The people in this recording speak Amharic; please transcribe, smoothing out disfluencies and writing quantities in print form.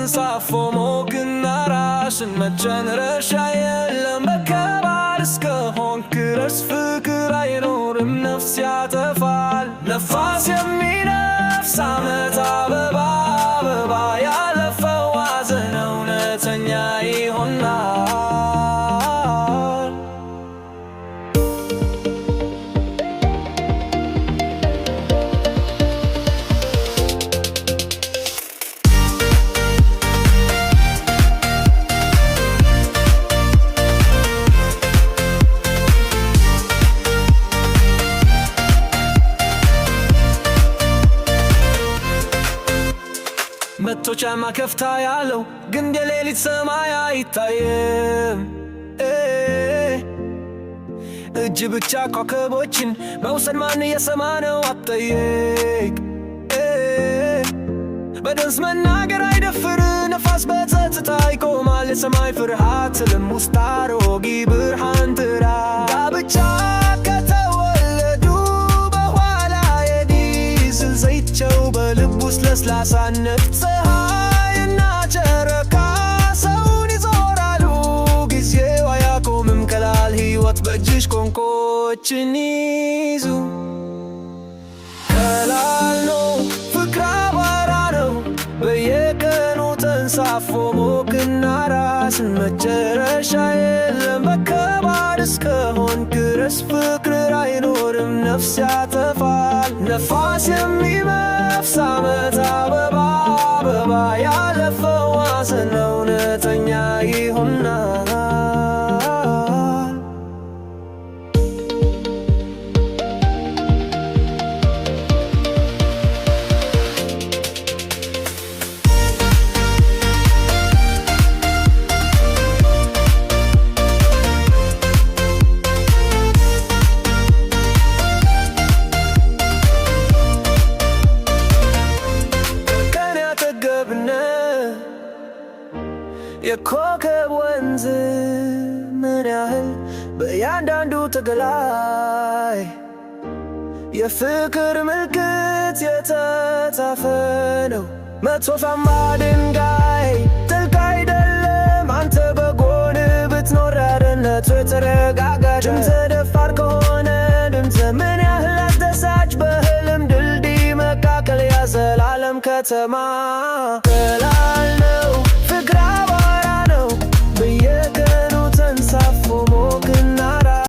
ተንሳፎ ሞግና ራስን መጨረሻ የለም። በከባድ እስከሆንክ ድረስ ፍቅር አይኖርም፣ ነፍስ ያጠፋል። ነፋስ የሚነፍስ ዓመት አበባ አበባ ያለፈው ሐዘን እውነተኛ ይሆናል። መቶ ጫማ ከፍታ ያለው ግን የሌሊት ሰማይ አይታይም። እጅ ብቻ ኮከቦችን መውሰድ ማን እየሰማ ነው? አትጠይቅ። በድምፅ መናገር አይደፍር፣ ነፋስ በጸጥታ ይቆማል። የሰማይ ፍርሃት ህልም ውስጥ አሮጊ ብርሃን ጥራ። ጋብቻ ከተወለዱ በኋላ የዲዝል ዘይት ጨው በልብ ውስጥ ለስላሳነት። ፀሐይና ጨረቃ ሰውን ይዞራሉ። ጊዜው አያቆምም። ቀላል ሕይወት በእጅሽ ቋንቋዎችን ይዙ። ቀላል ነው ፍቅር አቧራ ነው። በየቀኑ ተንሳፎ ሞቅና ራስን መጨረሻ የለም። በከባድ እስከሆንክ ድረስ ፍቅር አይኖርም፣ ነፍስ ያጠፋል። ነፋስ የሚነፍስ ዓመት አበባ አበባ ያለፈው ሐዘን እውነተኛ ይሆናል። ቀን ያጠገብነ የኮከብ ወንዝ ምን ያህል በእያንዳንዱ ትግላይ የፍቅር ምልክት የተጻፈ ነው። መቶ ፋማ ድንጋይ ጥልቅ አይደለም። አንተ በጎን ብትኖር ያደነቱ የተረጋጋ ድምፅ ደፋር ከሆነ ድምፅ ምን ያህል አስደሳች በህልም ድልድይ መካከል የዘላለም ከተማ።